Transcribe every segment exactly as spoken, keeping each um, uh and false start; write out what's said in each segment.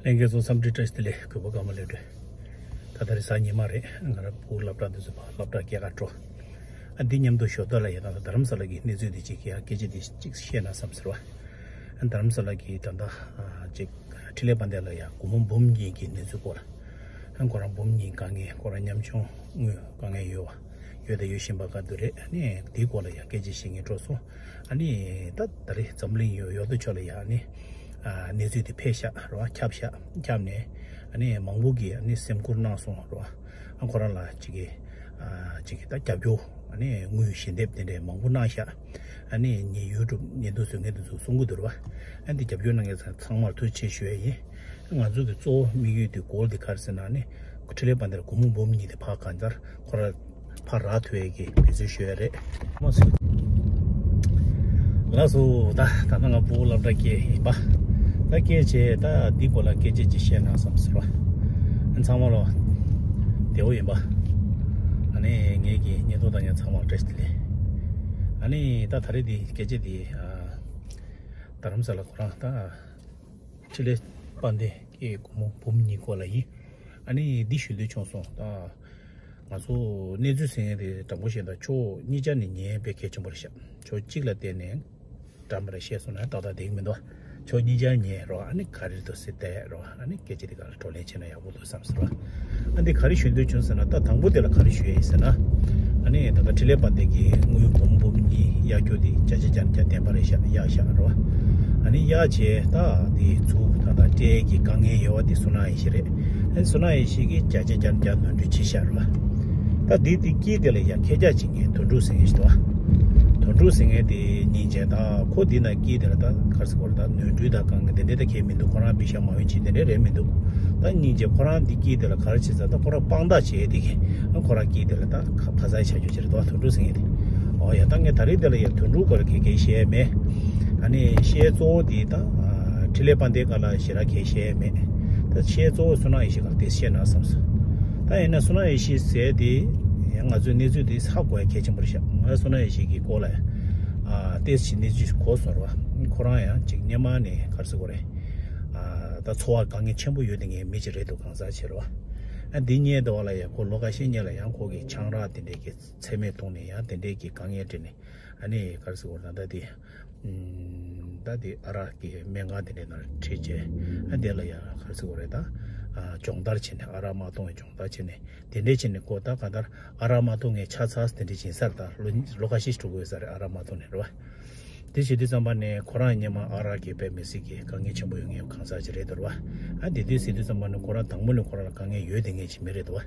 ལྷན་རྒྱས་ཚོ་འཚམས་འདྲི་བཀྲ་ཤིས་བདེ་ལེགས། གུས་པ་ཀརྨ་ལས་སྒྲོལ། ད་ལྟ་རེས་གཟའ་ཉི་མ་རེད། ང་རང་བུ་སློབ་གྲྭ་འདི་ཚོ་ཕར་སློབ་གྲྭ་སྐྱེལ་ག་འགྲོ། ཨ་འདི་མཉམ་དུ་ཞོགས་ཏོག་ལ་ཡ་ད་ལྟ་རྡ་རམ་ས་ལ་གི་གནས་ཚུལ་འདི་ཅིག་ཡང་སྐད་ཆ་འདི་ཅིག་བཤད་ན་བསམ་ཟེར་བ། ཨ་རྡ་རམ་ས་ལ་གི་ད་ལྟ་ཨ་ཅིག་འཕྲིན་ལས་དཔལ་ལྡན་ལགས་ཡ་སྒོར་མོ་འབུམ་གཉིས་ཀྱི་གནས་ཚུལ་སྐོར། ཨ་ཁོ་རང་འབུམ་གཉིས་དཀའ་ངལ། ཁོ་རང་ཉམ་ཆུང་དངུལ་དཀའ་ངལ་ཡོད་བ། ཡོད་དང་ཡོད་བཞིན་པ་ག་དུས་རེད། ཨ་ནི་དེའི་སྐོར་ལ་ཡང་སྐད་ཆ་བཤད་མཁན་འགྲོ་སོང་། ཨ་ནི་ད་ད་རེས་འཛམ་གླིང་ཡོ་ཡོ་དོ་ཆོ་ལ་ཡང་ཨ་ནི་ཨ་གནས་ཚུལ་དེ་ཕེབས་ཤག་རེད་བ། ཁྱབ་ཤག་ཁྱབ་ནས་ཨ་ནི་མང་པོ་གིས་ཨ་ནི་སེམས་ཁུར་གནང་སོང་རེད་བ། ཨ་ཁོ་རང་ལ་ཅིག་གི་ཨ་ཅིག་གི་ད་རྒྱབ་སྐྱོར་ཨ་ནི་དངུལ་ཞལ་འདེབས་དེ་འདྲས་མང་པོ་གནང་ཤག་ཨ་ནི་ངའི་ཡུ་ཊུབ་ཉན་དུ་སུ་ངན་དུ་སུ་གསུང་གི་འདུག་རེད་བ། ཨ་འདི་རྒྱབ་སྐྱོར་གནང་མཁན་ཚང་མར་ཐུགས་རྗེ་ཆེ་ཞུ་ཡ་ཡིན། ང་ཚོ་གི་གཙོ་བོ་དམིགས་ཡུལ་དེ་གོལ་དེ་ག་རེ་ཟེར་ན་ནི། འཕྲིན་ལས་དཔལ་ལྡན་སྒོར་མོ་འབུམ་གཉིས་དེ་ཕར་གང་ལྟར་ཁོ་ར་ཕར་རག་ཐུབ་ཡས་ཀྱི་འབད་བརྩོན་ཞུ་ཡ་རེད། མ་སུ། ལགས་སོ། ད་ད་ལྟ་ང་ཕྲུ་གུ་སློབ་གྲྭ་སྐྱེལ་ཡིན་པ། ད་སྐྱེལ་བྱས་ད་འདི་སྐོར་ལ་སྐད་ཆ་ཅིག་བཤད་ན་བསམ་ཟེར་བ། ཨ་ཚང་མ་ལོ། བདེ་བོ་ཡིན་པ། ཨ་ནི་ངེད་ཀྱི་ཉེ་དོ་དང་ཡང་ཚང་མ་བཀྲ་ཤིས་བདེ་ལེགས། ཨ་ནི་ད་ད་རེས་འདི་སྐད་ཆ་འདི་ཨ། རྡ་རམ་ས་ལ་ཁོ་རང་ད། འཕྲིན་ལས་དཔལ་ལྡན་གྱི་སྒོར་མོ་འབུམ་གཉིས་སྐོར་ལ་ཡིན། ཨ་ནི་འདི་ཞུ་འདོད་བྱུང་སོང་། ད་ང་ཚོ་གནས་ཚུལ་ཟེར་མཁན་དེ་དྲང་པོ་བཤད་ན་ཕྱོགས་གཉིས་ཆ་ནས་ཉན་དཔེ་གལ་ཆེན་པོ་རེད་ཤག་ཕྱོགས་གཅིག་ལ་བལྟས་ནས་འདྲ་མི་འདྲ་བཤད་སོང་ན་ཏག་ཏག་བསྡད་ཀྱི་མི་འདུག་ཕྱོགས་གཉིས་ཆ་ཉན་རོགས། ཨ་ནི་ག་རེ་འདུག་ཟེར་བལྟས་རོགས། ཨ་ནི་སྐད་ཆ་དེ་ག་ལ་བགྲོ་གླེང་བྱས་ན་ཡག་པོ་འདུག་བསམ་སོང་། ཨ་འདི་ག་རེ་ཞུ་འདོད་བྱུང་ཟེར་ན། ད་དང་པོ་དེ་ལ་ག་རེ་ཞུ་ཡ་ཡིན་ཟེར་ན། ཨ་ནི་ད་ལྟ་འཕྲིན་ལས་དཔལ་ལྡན་གྱི་དངུལ་འབུམ་འབུམ་གཉིས་གཡར་རྒྱུ་དེ་བརྒྱ་ཆ་བརྒྱ་བརྒྱ་བདེན་པ་རེད་ཤག་གཡར་ཤག་རེད་བ། ཨ་ནི་གཡར་བྱས་ད་དེ་ཚུར་ད་ལྟ་སྤྲད་ཀྱི་དཀའ་ངལ་ཡོད་བ་དེ་སུ་ན་ཡེ་ཤེས་རེད། ཨ་ནི་སུ་ན་ཡེ་ཤེས་ཀྱིས་བརྒྱ་ཆ་བརྒྱ་བརྒྱ་ནོར་འཁྲུལ་བྱས་ཤག་རེད་བ། ད་དེ་དེ་དཀྱིལ་དེ་ལ་ཡ་ཁྱེད་ཅག་ཅིག་ངས་དོན་གྲུབ་ཟེར་མཁན་ཞིག་འདུག་བ། དོན་གྲུབ་ཟེར་མཁན་དེ་སྙིང་རྗེ། ད་ཁོ་འདི་ན་དཀྱིལ་དེ་ལ་ད་ག་རེ་ཟེར་དགོས་རེད། ད་ནོར་འཁྲུལ་དང་དཀའ་ངལ་དེ་འདྲ་ད་གས་མི་འདུག་ཁོ་རང་པེ་ཤ་མང་པོ་ཅིག་དེ་འདྲ་རེད་མི་འདུག་ད་སྙིང་རྗེ་ཁོ་རང་འདི་དཀྱིལ་དེ་ལ་ག་རེ་བྱེད་ས། ད་ཁོ་རང་དཔང་རྟགས་བྱས་དེ་གི་ཨ་ཁོ་རང་དཀྱིལ་དེ་ལ་ད་ཁ་ཕ་ཚ་བྱ་རྒྱུ་ཅིག་རེད་དོ། དོན་གྲུབ་ཟེར་མཁན་དེ། ཨོ་ཡ། ད་ངས་ད་རེས་དེ་ལ་ཡ་དོན་གྲུབ་སྐོར་གྱི་གས་བཤད་མེད། ཨ་ནི་བཤད་གཙོ་བོ་དེ་ད་ཨ་འཕྲིན་ལས་དཔལ་ལྡན་སྒང་ལ་ཞེ་དྲག་གས་བཤད་མེད། ད་བཤད་གཙོ་བོ་སུ་ན་ཡེ་ཤེས་སྒང་དེ་བཤད་ན་བསམ་སོང་། ད་ཡིན་ན་སུ་ན་ཡེ་ཤེས་ཟེར་དེ་ཡང་ང་ཚོའི་གནས་ཚུལ་དེ་ཧ་གོ་ཡ་གལ་ཆེན་པོ་རེད་ཤག་ང་སུ་ན་ཡེ་ཤེས་ཀྱི་སྐོར་ལ་ཡ་ཨ་ཏོག་ཙམ་གནས་ཚུལ་ཞིག་གོ་སོང་རེད་བ། ཁོ་རང་ཡང་ཅིག་སྔོན་མ་ནས་ག་རེ་ཟེར་དགོས་རེད། ཨ་ད་འཚོ་བ་དཀའ་ངལ་ཆེན་པོ་ཡོད་དེ་ངའི་མི་ཅིག་རེད་འདུག་གང་ཟག་ཅིག་རེད་བ། ཨ་འདི་ཉལ་དེ་བ་ལ་ཡ་ཁོ་ལོ་ཁ་ཤས་སྔོན་ལ་ཡང་ཁོ་གི་ཆང་རག་དེ་འདྲས་ཀྱི་ཚད་མེད་གཏོང་ནས་ཡང་དེ་འདྲས་ཀྱི་དཀའ་ངལ་འཕྲད་ནས། ཨ་ནི་ག་རེ་ཟེར་དགོས་རེད། ད་ལྟ་དེ་ཨམ་ད་དེ་ཨ་རག་གི་སྨན་ཁང་དེ་འདྲའི་ནང་ཁྲིད་བྱས། ཨ་དེ་ལ་ཡང་ག་རེ་ཟེར་དགོས་རེད། ད་ཨ་སྦྱོང་བརྡར་བྱས་ནས། ཨ་རག་མ་འཐུང་བའི་སྦྱོང་བརྡར་བྱས་ནས་དེ་འདྲས་བྱས་ནས་ཁོ་ད་ག་ལྟར་ཨ་རག་མ་འཐུང་མཁན་ཆགས་ཚར། དེ་འདྲས་ཡིན་ས་རེད། ད་ལོ་ལོ་ཁ་ཤས་ཤིག་འགྲོ་གི་ཡོད་ས་རེད། ཨ་རག་མ་འཐུང་ནས་རེད་བ། དེ་བྱེད་དུས་ཙམ་པ་ནས་ཁོ་རང་སྔོན་མ་ཨ་རག་གིས་དཔེ་མི་སྲིད་ཀྱི་དཀའ་ངལ་ཆེན་པོ་ཡོད་མཁན་གང་ཟག་ཅིག་རེད་འདུག་རེད་བ། ཨ་དེ་དུས་ཟེར་དུས་ཙམ་པ་ནས་ཁོ་རང་དང་པོ་ནས་ཁོ་རང་ལ་དཀའ་ངལ་ཡོད་དེ་མཁན་ཅིག་མི་རེད་འདུག་བ།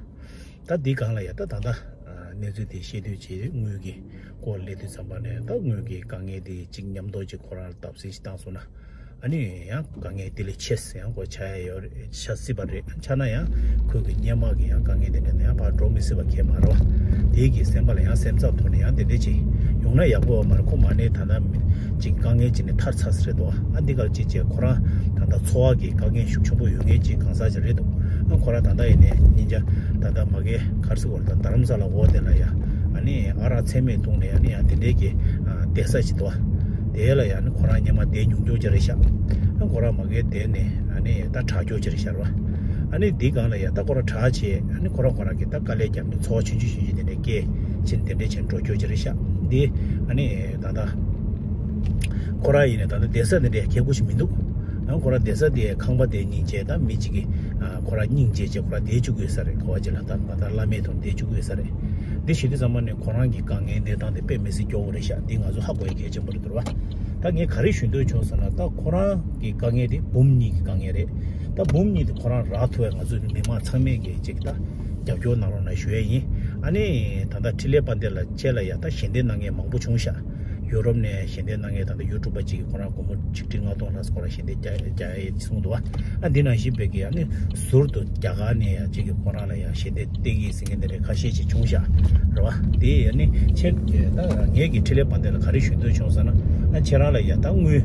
ད་འདི་སྒང་ལ་ཡ་ད་ད་ལྟ་ཨ་གནས་ཚུལ་དེ་ཤེས་དུས་ཅིག་དངུལ་གྱི་སྐོར་སླེབས་དུས་ཙམ་པ་ནས། ད་དངུལ་གྱི་དཀའ་ངལ་དེ་གཅིག་མཉམ་དུ་ཅིག་ཁོ་རང་ལ་བརྡབ་གསིག་ཅིག་བཏང་སོང་ན། ཨ་ནི་ཡང་དཀའ་ངལ་དེ་ལས་ཆེ་ཡང་ཁོ་ཆགས་ཡ་ཡོད་རེད། ཆགས་སྲིད་པ་རེད། ཆགས་ན་ཡང་ཁོ་གི་སྔོན་མ་གི་ཡང་དཀའ་ངལ་དེ་འདྲ་ནས་ཡང་ཕར་འགྲོ་མི་སྲིད་པ་གང་ཡང་མ་རེད་བ། དེ་གི་སེམས་པ་ལ་ཡང་སེམས་འཚབ་ཐོག་ནས་ཡང་དེ་འདྲ་ཅིག་ཡོང་ན་ཡག་པོ་མ་རེད། ཁོ་མ་ནས་ད་ལྟ་ཅིག་དཀའ་ངལ་ཅིག་ནས་ཐར་ཚར་ས་རེད་དོ། ཨ་འདི་གར་ཅིག་བྱས་ཁོ་རང་ད་ལྟ་འཚོ་བ་གི་དཀའ་ངལ་ཤུགས་ཆེན་པོ་ཡོད་མཁན་ཅིག་གང་ཟག་ཅིག་རེད་འདུག་ཨ་ཁོ་རང་ད་ལྟ་ཡིན་ནའི་སྙིང་རྗེ། ད་ལྟ་མ་གི་ག་རེ་ཟེར་དགོས་རེད། ད་རྡ་རམ་ས་ལ་འོག་དེ་ལ་ཡ་ཨ་ནི་ཨ་རག་ཚད་མེད་བཏུང་ནས་ཨ་ནི་ཡང་དེ་འདྲའི་གི་ཨ་བསྡད་ས་ཅིག་འདུག་དེ་ལ་ཡང་ནི་ཁོ་རང་སྔོན་མ་བསྡད་མྱོང་རྒྱུ་ཅིག་རེད་ཤག་ཨ་ཁོ་རང་མ་གི་བསྡད་ནས་ཨ་ནི་ད་དྲག་རྒྱུ་ཅིག་རེད་ཤག་ར། ཨ་ནི་འདི་སྒང་ལ་ཡ་ད་ཁོ་རང་དྲག་བྱས། ཨ་ནི་ཁོ་རང་ཁོ་རང་གི་ད་དཀའ་ལས་བརྒྱབ་ནས་འཚོ་བ་ཆུང་ཆུང་ཆུང་ཆུང་དེ་འདྲའི་སྐྱེལ་ཕྱིན་དེ་འདྲའི་ཕྱིན་འགྲོ་རྒྱུ་ཅིག་རེད་ཤག་འདི་ཨ་ནི་ད་ལྟ་ཁོ་རང་ཡིན་ནས་ད་ལྟ་བསྡད་ས་དེ་འདྲའི་ཁེ་གུ་ཞིག་མི་འདུག་ཨ་ཁོ་རང་བསྡད་ས་དེ་ཁང་པ་དེ་སྙིང་རྗེ། ད་མི་གཅིག་གིས་ཨ་ཁོ་རང་སྙིང་རྗེ་བྱས་ཁོ་རང་བསྡད་བཅུག་གི་ཡོད་ས་རེད། ག་བ་ཅིག་ལ་ད་ད་ལྟ་བླ་མའི་དོན་བསྡད་བཅུག་གི་ཡོད་ས་རེད། འདི་བྱེད་དུས་ཙམ་པ་ནས་ཁོ་རང་གི་དཀའ་ངལ་གནས་སྟངས་དེ་དཔེ་མི་སྲིད་སྐྱོ་བོ་རེད་ཤག་འདི་ང་ཚོ་ཧ་གོ་ཡ་གལ་ཆེན་པོ་རེད་འདུག་ར། ད་ངས་ག་རེ་ཞུ་འདོད་བྱུང་ཟེར་ན། ད་ཁོ་རང་གི་དཀའ་ངལ་དེ་འབུམ་གཉིས་ཀྱི་དཀའ་ངལ་རེད། ད་འབུམ་གཉིས་དེ་ཁོ་རང་རག་ཐུབ་ཡ་ང་ཚོ་མི་མང་ཚང་མས་ཀྱི་ཅིག་ད་རྒྱབ་སྐྱོར་གནང་རོགས་གནང་ཞུ་ཡ་ཡིན། ཨ་ནི་ད་ལྟ་འཕྲིན་ལས་དཔལ་ལྡན་ལགས་ཁྱེད་ལ་ཡ་ད་ཞལ་འདེབས་གནང་མཁན་མང་པོ་བྱུང་ཤག་ཡུ་རོབ་ནས་ཞལ་འདེབས་གནང་མཁན་ད་ལྟ་ཡུ་ཊུབ་པ་གཅིག་གིས་ཁོ་རང་སྒོར་མོ་ཆིག་ཁྲི་ལྔ་སྟོང་ལྷག་ཙམ་ཁོ་རང་ཞལ་འདེབས་རྒྱག་རྒྱག་ཡས་གསུངས་འདུག་ཨ་འདི་ནང་བཞིན་པའི་གི་ཨ་ནི་ཟུར་དུ་རྒྱ་གར་ནས་ཡང་གཅིག་གིས་ཁོ་རང་ལ་ཡང་ཞལ་འདེབས་སྟེར་གི་ཟེར་མཁན་དེ་འདྲ་ཁ་ཤས་ཅིག་བྱུང་ཤག་རེད་བ། དེ་ཨ་ནི་ཁྱེད་ད་ངེད་ཀྱི་འཕྲིན་ལས་དཔལ་ལྡན་ལ་ག་རེ་ཞུ་འདོད་བྱུང་ཟེར་ན། ཨ་ཁྱེད་རང་ལ་ཡང་ད་དངུལ་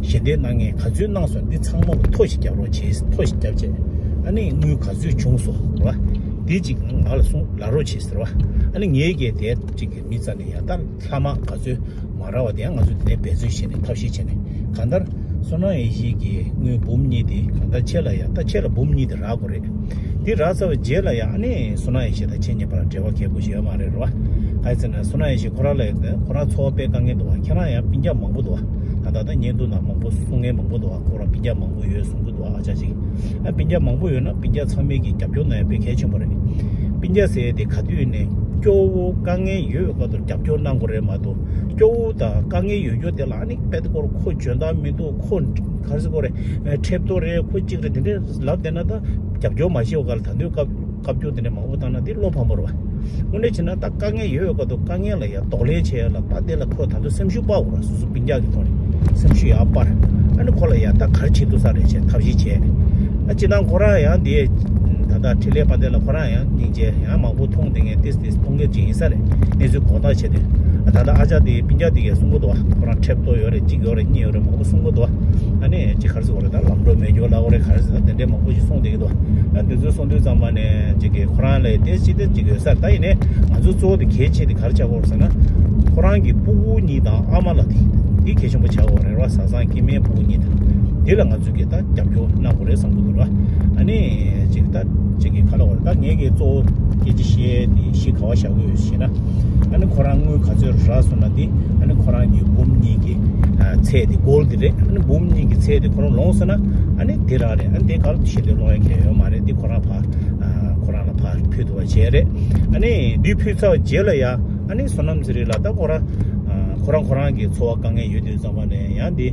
ཞལ་འདེབས་གནང་མཁན་ག་ཚོད་གནང་སོང་། འདི་ཚང་མ་ལ་ཐོ་ཞིག་རྒྱབ་རོགས་བྱེད། ཐོ་ཞིག་རྒྱབ་བྱས་ཨ་ནི་དངུལ་ག་ཚོད་བྱུང་སོང་རེད་བ། འདི་ཅིག་ང་ལ་གསུངས་ལབ་རོགས་བྱེད་ཟེར་བ། ཨ་ནི་ངེད་ཀྱིས་དེ་ཅིག་གི་མི་རྩ་ནས་ཡང་ད་ལྷག་མ་ག་ཚོད་མ་རག་པ་དེ་ཡང་ང་ཚོས་དེ་ནས་འབད་རྩོལ་བྱས་ནས་ཐབས་ཤེས་བྱས་ནས་གང་ལྟར་ བསོད་ནམས་ཡེ་ཤེས་ཀྱི་དངུལ་འབུམ་གཉིས་དེ་གང་ལྟར་ཁྱེད་ལ་ཡ། ད་ཁྱེད་ལ་འབུམ་གཉིས་དེ་རག་དགོས་རེད། འདི་རག་ཚར་བའི་རྗེས་ལ་ཡ། ཨ་ནི་བསོད་ནམས་ཡེ་ཤེས་དང་ཁྱེད་གཉིས་བར་འབྲེལ་བ་གལ་དགོས་ཞིག་ཡོད་མ་རེད། རེད་བ། ག་ཡིན་ཟེར་ན་བསོད་ནམས་ཡེ་ཤེས་ཁོ་རང་ལ་ཡ། ཁོ་རང་འཚོ་བ་དཔེ་དཀའ་ངལ་འདུག་བ། ཁྱེད་རང་ཡང་སྤུན་ཀྱག་མང་པོ་འདུག་བ། ད་ད་ལྟ་བརྙན་ཐུང་ནང་མང་པོ་གསུང་མཁན་མང་པོ་འདུག་བ། ཁོ་རང་སྤུན་ཀྱག་མང་པོ་ཡོད་གསུང་གི་འདུག་བ། ཨ་ཅག་ཅིག་ཨ་སྤུན་ཀྱག་མང་པོ་ཡོད་ན་སྤུན་ཀྱག་ཚང་མས་ཀྱི་རྒྱབ་སྐྱོར་གནང་ཡ་དཔེ་གལ་ཆེན་པོ་རེད། སྤུན་ཀྱག་ཟེར་ཡ་དེ་ག་དུས་ནས་སྐྱོ་བོ་དཀའ་ངལ་ཡོད་སྐབས་དུ་རྒྱབ་སྐྱོར་གནང་དགོས་རེད་མ་གཏོགས། སྐྱོ་བོ་དང་དཀའ་ངལ་ཡོད་རྒྱུ་དེ་ལ་ཨ་ནི་དཔེ་དེ་སྐོར་ཁོ་འཇོན་ཐང་མི་འདུག་ཁོ་ག་རེ་ཟེར་དགོས་རེད། ཁྲེབ་ཏོ་རེད། ཁོ་གཅིག་རེད། དེ་འདྲས་ལབ་བསྡད་ན་ད་རྒྱབ་སྐྱོར་མ་བྱེད་པ་ག་ལ། ད་དུང་བཀའ་བཀའ་བཀྱོན་དེ་འདྲས་མང་པོ་བཏང་ན་དེ་བློ་ཕམ་པོ་རེད་བ། དངོས་གནས་བྱས་ན་ད་དཀའ་ངལ་ཡོད་སྐབས་དུ་དཀའ་ངལ་ལ་ཡ་གདོང་ལེན་བྱེད་ཡ་ལ་ད་དེ་ལ་ཁོས་ད་དུང་སེམས་ཤུགས་སྤར་དགོས་ར། སོ་སོ་སྤུན་ཀྱག་གི་ཐོག་ནས་སེམས་ཤུགས་ཡར་སྤར། ཨ་ནི་ཁོ་ལ་ཡ་ད་ག་རེ་བྱེད་ཐུབ་ས་རེད་བྱས་ཐབས་ཤེས་བྱས། ཨ་སྤྱིར་བཏང་ཁོ་རང་ཡང་དེ་ད་ལྟ་འཕྲིན་ལས་དཔལ་ལྡན་ལགས་ཁོ་རང་ཡང་སྙིང་རྗེ་ཡང་མང་པོ་མཐོང་བསྡད་མཁན་ཏིས་ཏིས་མཐོང་མཁན་ཅིག་ཡིན་ས་རེད། གནས་ཚུལ་གོ་བརྡ་བྱས་ཏེ། ཨ་ད་ལྟ་ཨ་ཅག་དེ་སྤུན་ཀྱག་དེ་གས་གསུང་གི་འདུག་བ། ཁོ་རང་ཁྲེབ་ཏོ་ཡོད་རེད། གཅིག་ཡོད་རེད། གཉིས་ཡོད་རེད། མང་པོ་གསུང་གི་འདུག་བ། ཨ་ནི་ཅིག་ག་རེ་ཟེར་དགོས་རེད། ད་ལམ་འགྲོ་མེད་རྒྱུ་ལབ་དགོས་རེད། ག་རེ་ཟེར། ད་དེ་འདྲའི་མང་པོ་ཞིག་གསུངས་བསྡད་ཀྱི་འདུག་ཨ་འདི་ཚོ་གསུང་དུས་ཙམ་པ་ནས་ཅིག་གིས་ཁོ་རང་ལ་དེ་ཅི་དེ་ཅིག་ཡོད་ས་རེད། ད་ཡིན་ནའི་ང་ཚོ་གཙོ་བོ་དེ་གལ་ཆེ་དེ་ག་རེ་ཆགས་ཀྱི་ཡོད་རེད་ཟེར་ན། ཁོ་རང་གི་སྤུ་གུ་གཉིས་དང་ཨ་མ་ལགས་དེ་དེ་གལ་ཆེན་པོ་ཆགས་ཀྱི་ཡོད་རེད་བ། བཟའ་ཚང་སྐྱེ་དམན་སྤུ་གུ་གཉིས་དང་དེ་ལ་ང་ཚོས་གིས་ད་རྒྱབ་སྐྱོར་གནང་དགོས་རེད་བསམ་གྱི་འདུག་ར། ཨ་ནི་ཅིག་ད་ཅིག་གིས་ག་ལབ་དགོས་རེད། ད་ངས་གིས་གཙོ་བོ་སྐད་ཆ་བཤད་དེ་གཞི་ག་པར་བཞག་གི་ཡོད་ཟེར་ན། ཨ་ནི་ཁོ་རང་དངུལ་ག་ཚོད་རག་སོང་ན་དེ། ཨ་ནི་ཁོ་རང་གི་འབུམ་གཉིས་ཀྱི་ཨ་ཚད་དེ་གོལ་དེ་རེད། ཨ་ནི་འབུམ་གཉིས་ཀྱི་ཚད་དེ་ཁོ་རང་ལོངས་སོང་ན་ཨ་ནི་དེ་རང་རེད། ཨ་ནི་དེ་ག་ལ་ཤེས་འདོད་ལོང་ཡ་གལ་ཡོད་མ་རེད། དེ་ཁོ་རང་ཕར་ཨ་ཁོ་རང་ལ་ཕར་ཕུལ་ཐུབ་པ་བྱས་རེད། ཨ་ནི་དེ་ཕུལ་ཚར་བ་རྗེས་ལ་ཡ། ཨ་ནི་བསོད་ནམས་ཚེ་རིང་ལགས་ད་ཁོ་རང་ཨ་ཁོ་རང་ཁོ་རང་གི་འཚོ་བ་དཀའ་ངལ་ཡོད་དུས་ཙམ་པ་ནས་ཡང་དེ་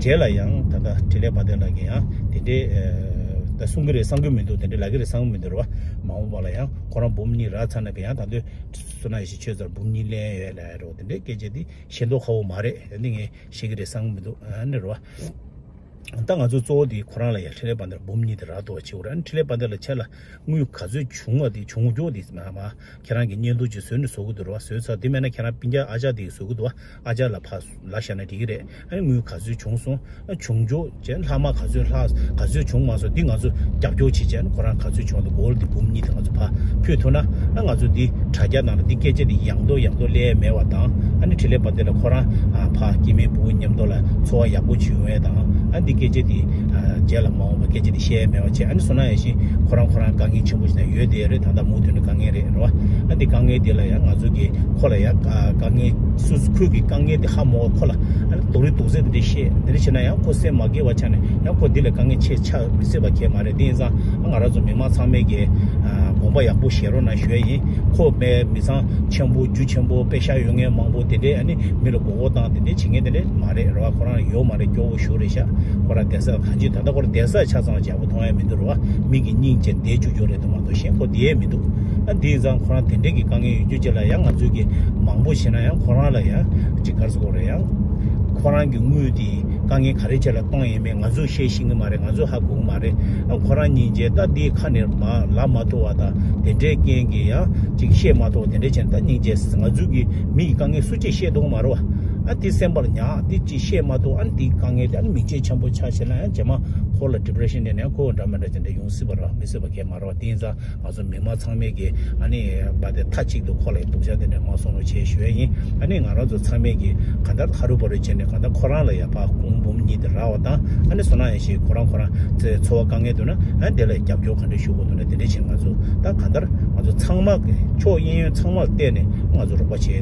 རྗེས་ལ་ཡང་ད་ལྟ་འཕྲིན་ལས་དཔལ་ལྡན་ལགས་ཀྱིས་ཡང་དེ་འདྲའི་ཨ་ད་གསུང་གི་རེད་བསམ་གི་མི་འདུག་དེ་འདྲའི་ལབ་ཀྱི་རེད་བསམ་གི་མི་འདུག་རེད་བ། མ་འོངས་པ་ལ་ཡང་ཁོ་རང་འབུམ་གཉིས་རག་ཚར་ན་གི་ཡང་ད་དུང་བསོད་ནམས་ཡེ་ཤེས་ཁྱོད་ཚོར་འབུམ་གཉིས་ལེན་ཡོད་ལབ་ཡ་རོ། དེ་འདྲའི་སྐད་ཆ་དེ་ཤེས་མདོག་ཁ་པོ་མ་རེད། དེ་ནི་ངས་ཤེས་ཀྱི་རེད་བསམ་གི་མི་འདུག་ཨ་ནི་རེད་བ། ད་ང་ཚོ་གཙོ་བོ་དེ་ཁོ་རང་ལ་ཡང་འཕྲིན་ལས་དཔལ་ལྡན་འབུམ་གཉིས་དེ་རག་ཐུབ་པ་བྱེད་དགོས་རེད། ཨ་ནི་འཕྲིན་ལས་དཔལ་ལྡན་ལགས་ཁྱེད་ལ་དངུལ་ག་ཚོད་བྱུང་བ་དེ་བྱུང་རྒྱུ་དེ་མ་མ་ཁྱེད་རང་གི་བརྙན་ཐུང་ཅིག་བཟོས་ནས་བཟོ་གི་འདུག་རེད་བ། བཟོས་ཚར་དེ་མེད་ན་ཁྱེད་རང་སྤུན་ཀྱག་ཨ་ཅག་དེ་གིས་བཟོ་གི་འདུག་བ། ཨ་ཅག་ལ་ཕར་ལབ་བཞག་ན་འགྲིག་གི་རེད། ཨ་ནི་དངུལ་ག་ཚོད་བྱུང་སོང་། ཨ་བྱུང་རྒྱུ་བྱས་ལྷག་མ་ག་ཚོད་ལྷག་ག་ཚོད་བྱུང་མ་སོང་འདི་ང་ཚོ་རྒྱབ་སྐྱོར་བྱེད་བྱས་ནས་ཁོ་རང་ག་ཚོད་བྱུང་དེ་གོལ་དེ་འབུམ་གཉིས་དེ་ང་ཚོ་ཕར་ཕུལ་ཐུབ་ན། ཨ་ང་ཚོ་འདི་དྲ་རྒྱ་ནང་ལ་འདི་སྐད་ཆ་འདི་ཡང་དུ་ཡང་དུ་སླེབས་མེད་པ་དང་། ཨ་ནི་འཕྲིན་ལས་དཔལ་ལྡན་ལགས་ཁོ་རང་ཨ་ཕར་སྐྱེ་དམན་སྤུ་གུ་མཉམ་དུ་ལ་འཚོ་བ་ཡག་པོ་བྱུང་བས་དང་། ཨ་འདི་སྐད་ཆ་འདི་ཨ་རྗེས་ལ་མ་འོངས་པ་སྐད་ཆ་འདི་བཤད་མེད་པ་བྱས། ཨ་ནི་བསོད་ནམས་ཡེ་ཤེས་ཁོ་རང་ཁོ་རང་དཀའ་ངལ་ཆེན་པོ་ཞིག་ནང་ཡོད་དེ་རེད། ད་ལྟ་མུ་མཐུད་ནས་དཀའ་ངལ་རེད་རེད་བ། ཨ་འདི་དཀའ་ངལ་འདི་ལ་ཡང་ང་ཚོ་གིས་ཁོ་ལ་ཡང་དཀའ་དཀའ་ངལ་སོ་སོ་ཁོའི་གི་དཀའ་ངལ་འདི་ཧ་མ་གོ་ཁོ་ལ་ཨ་ནི་སྡུག་རུས་སྡུག་ཚད་འདི་འདྲ་བཤད། འདི་འདྲ་བྱས་ན་ཡང་ཁོ་སེམས་མ་དགའ་བ་ཆགས་ནས་ཡང་ཁོ་འདི་ལ་དཀའ་ངལ་ཆེ་ཆགས་མི་སྲིད་པ་གལ་མ་རེད། དེ་ཡིན་ཙང་ཨ་ང་རང་ཚོ་མི་མང་ཚང་མས་གི་ཨ་དགོངས་པ་ཡག་པོ་བཞེས་རོགས་གནང་ཞུ་ཡ་ཡིན། ཁོ་མི་མི་ཚང་ཆེན་པོ་རྒྱུ་ཆེན་པོ་དཔེ་ཤ་ཡོད་མཁན་མང་པོ་དེ་འདྲས་ཨ་ནི་མི་ལ་མགོ་སྐོར་བཏང་དེ་འདྲས་བྱེད་མཁན་དེ་འདྲས་མ་རེད་རེད་བ། ཁོ་རང་ཡོད་མ་རེད། སྐྱོ་བོ་ཞེ་པོ་རེད་ཤག་ཁོ་རང་བསྡད་ས་གང་ཅི་ད་ལྟ་ཁོ་རང་བསྡད་ས་ཆ་ཚང་ཡག་པོ་མཐོང་ཡ་མི་འདུག་རེད་བ། མི་གི་སྙིང་རྗེ་བསྡད་བཅུག་རྒྱུ་རེད་དེ་མ་གཏོགས་གཞན་ཁོ་བསྡད་ཡ་མི་འདུག་ཨ་དེ་ཡིན་ཙང་ཁོ་རང་དེ་འདྲས་ཀྱི་དཀའ་ངལ་ཡོད་རྒྱུ་ཅིག་ལ་ཡང་ང་ཚོས་ཀྱི་མང་པོ་བྱས་ན་ཡང་ཁོ་རང་ལ་ཡང་ཅིག་ག་རེ་ཟེར་དགོས་རེད། ཡང་ཁོ་རང་གི་དངུལ་དེ་དཀའ་ངལ་ག་རེ་བྱས་ལ་གཏོང་ཡིན་མིན་ང་ཚོས་ཤེས་ཤེས་ཀྱི་མ་རེད། ང་ཚོས་ཧ་གོ་གི་མ་རེད། ཨ་ཁོ་རང་སྙིང་རྗེ་ད་དེ་ཁ་ནས་མ་ལབ་མ་ཐུབ་པ་དང་དེ་འདྲའི་རྐྱེན་གྱིས་ཡང་ཅིག་བཤད་མ་ཐུབ་པ་དེ་འདྲ་བྱས་ན་ད་སྙིང་རྗེ། ང་ཚོས་ཀྱི་མི་ཡི་དཀའ་ངལ་སུ་གཅིག་བཤད་ཐུབ་ཀྱི་མ་རེད་བ། ཨ་དེ་སེམས་པར་ཉར་དེ་གཅིག་བཤད་མ་ཐུབ། ཨ་ནི་དེའི་དཀའ་ངལ་དེ་ཨ་ནི་མིག་འབྱེད་ཆེན་པོ་ཆགས་བྱས་ན་ཡང་རྗེས་མ་ཁོ་ལ་ཌི་པི་རེ་ཤན་དེ་ནས་ཁོ་འདྲ་མི་འདྲ་དེ་འདྲ་ཡོང་སྲིད་པ་རེད་བ། མི་སྲིད་པ་གང་ཡང་མ་རེད་བ། དེ་ཡིན་ཙང་ང་ཚོ་མི་མང་ཚང་མས་ཀྱི་ཨ་ནི་བ་དེ་མཐའ་གཅིག་ཏུ་ཁོ་ལ་སྡུག་ཅག་དེ་འདྲ་མ་གསུང་རོགས་བྱས་ཞུ་ཡ་ཡིན། ཨ་ནི་ང་རང་ཚོ་ཚང་མས་ཀྱི་གང་ལྟར་ཧ་རུ་བ་རུ་བྱས་ནས་གང་ལྟར་ཁོ་རང་ལ་ཡ་ཕར་གོང་འབུམ་གཉིས་དེ་རག་པ་དང་། ཨ་ནི་བསོད་ནམས་ཡེ་ཤེས་ཁོ་རང་ཁོ་རང་ཚོའི་འཚོ་བ་དཀའ་ངལ་འདུག་ན་ཨ་ནི་དེ་ལ་རྒྱབ་སྐྱོར་ག་འདྲ་ཞུ་དགོས་འདུག་ན་དེ་འདྲ་བྱས་ནས་ང་ཚོ་ད་གང་ལྟར་ང་ཚོ་ཚང་མ་གི་ཕྱོགས་གཡས་གཡོན་ཚང་མ་ལ་བལྟས་ནས་ང་ཚོ་རོགས་པ་བྱས་ཏེ་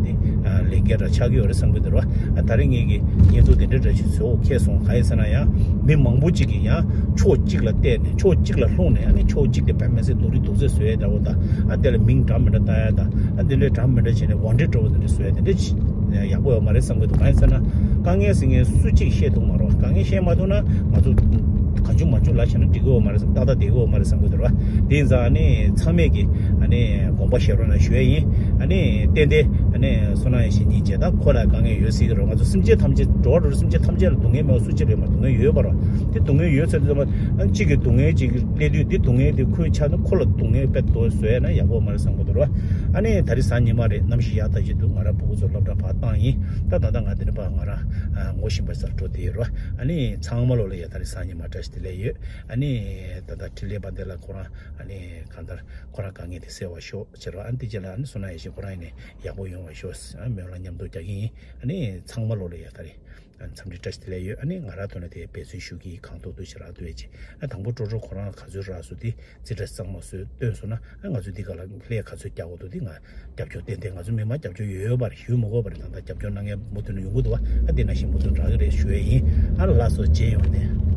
ལས་འགན་ར་ཆགས་ཀྱི་ཡོད་རེད་བསམ་གྱི་འདུག་ར། ད་རེས་ངེད་ཀྱི་བརྙན་ཐུང་དེ་འདྲ་འདྲ་ཞིག་བཟོ་འཁེལ་སོང་། ག་ཡིན་ཟེར་ན་ཡང་མི་མང་པོ་ཅིག་གིས་ཡང་ཕྱོགས་གཅིག་ལ་བལྟས་ནས་ཕྱོགས་གཅིག་ལ་ལྷུང་ནས་ཨ་ནི་ཕྱོགས་གཅིག་དེ་དཔེ་མི་སྲིད་སྡུག་རུས་སྡུག་ཚད་བཟོ་ཡས་འདྲ་བོ་དང་། ཨ་དེ་ལ་མིང་འདྲ་མི་འདྲ་བཏགས་ཡས་དང་། ཨ་དེ་ལས་འདྲ་མི་འདྲ་བྱས་ནས་འོ་འདྲ་འདྲ་བོ་དེ་འདྲ་བཟོ་ཡས་དེ་འདྲ་ཅི་ཡག་པོ་ཡོད་མ་རེད་བསམ་གྱི་འདུག་གང་ཡིན་ཟེར་ན་དཀའ་ངལ་ཟེར་མཁན་སུ་གཅིག་བཤད་ཐུབ་མ་རེད་བ། དཀའ་ངལ་བཤད་མ་ཐུབ་ན་ང་ཚོ་གང་བྱུང་མང་བྱུང་ལབ་བྱས་ན་འགྲིག་གི་ཡོད་མ་རེད་བསམ། ཏག་ཏག་བསྡད་ཀྱི་ཡོད་མ་རེད་བསམ་གྱི་འདུག་ར། དེ་ཡིན་ཙང་ཨ་ནི་ཚང་མས་ཀྱི་ཨ་ནི་དགོངས་པ་བཞེས་རོགས་གནང་ཞུ་ཡས་ཡིན། ཨ་ནི་ཏན་ཏན་ཨ་ནི་བསོད་ནམས་ཡེ་ཤེས་སྙིང་རྗེ་དང་ཁོ་ལ་དཀའ་ངལ་ཡོད་སྲིད་ཀྱི་རེད། ང་ཚོ་སེམས་ཅན་ཐམས་ཅད་འགྲོ་བ་རིགས་སེམས་ཅན་ཐམས་ཅད་ལ་སྡུག་བསྔལ་མེད་པ་སུ་གཅིག་རེད་མ། སྡུག་བསྔལ་ཡོད་པ་རེད། དེ་སྡུག་བསྔལ་ཡོད་ཚད་དུ་ཙམ་པ་ཨ་ནི་གཅིག་གི་སྡུག་བསྔལ་གཅིག་སླེབས་དུས་དེ་སྡུག་བསྔལ་དེ་ཁོའི་ཆ་ན་ཁོ་ལ་སྡུག་བསྔལ་དཔེ་དོ་བཟོ་ཡས་ན་ཡག་པོ་མ་རེད་བསམ་གྱི་འདུག་ར། ཨ་ནི་ད་རེས་གཟའ་ཉི་མ་རེད། གནམ་གཤིས་ཡག་ཐག་ཆོད་འདུག་ང་རང་ཕྲུ་གུ་ཚོ་སློབ་གྲྭ་ཕར་བཏང་ཡིན། ད་ད་ལྟ་ང་དེ་འདྲ་ཕར་ང་རང་ཨ་ངོ་ཤེས་པ་སར་འགྲོ་བསྡད་ཡོད་ར། ཨ་ནི་ཚང་མ་ལོ་ལ་ཡ་ད་རེས་གཟའ་ཉི་མ་བཀྲ་ཤིས་བདེ་ལེགས་ཡོད། ཨ་ནི་ད་ལྟ་འཕྲིན་ལས་དཔལ་ལྡན་ལགས་ཁོ་རང་ཨ་ནི་གང་ལྟར་ཁོ་རང་དཀའ་ངལ་དེ་སེལ་བ་ཤོག་ཟེར་བ། ཨ་ནི་དེ་རྗེས་ལ་ཨ་ནི་བསོད་ནམས་ཡེ་ཤེས་ཁོ་རང་ཡིན་ནས་ཡག་པོ་ཡོང་བ་ཤོག་ཟེར་ཨ་མོས་ལ་མཉམ་དུ་རྒྱག་གི་ཡིན། ཨ་ནི་ཚང་མ་ལོ་ལ་ཡ་ད་རེས་ འཚམས་འདྲི་བཀྲ་ཤིས་བདེ་ལེགས་ཡོད། ཨ་ནི་ང་རང་ཐོག་ནས་དེ་འབད་བརྩོན་ཞུ་གི་གང་ཐུབ་ཐུབ་ཞེ་དྲག་འདུག་ཅེས། ཨ་དང་པོ་ཀྲོ་ཀྲོ་ཁོ་རང་ལ་ག་ཚོད་རག་སོང་དེ་རྩིས་ཁྲ་གཙང་མ་བཟོས་བཏོན་སོང་ན། ཨ་ང་ཚོས་འདི་ག་ལ་ལྷད་ག་ཚོད་རྒྱག་དགོས་འདུག་དེ་ང་རྒྱབ་སྐྱོར་ཏན་ཏན་ང་ཚོ་མི་མང་རྒྱབ་སྐྱོར་ཡོད་ཡོད་པ་རེད། ཞུས་མ་དགོས་པ་རེད། ད་ལྟ་རྒྱབ་སྐྱོར་གནང་མཁན་མུ་མཐུད་ནས་ཡོང་གི་འདུག་བ། ཨ་དེ་ནང་བཞིན་མུ་མཐུད་རག་གི་རེད་ཞུ་ཡས་ཡིན། ཨ་ལགས་སོ། རྗེས་ཡོང་ནས།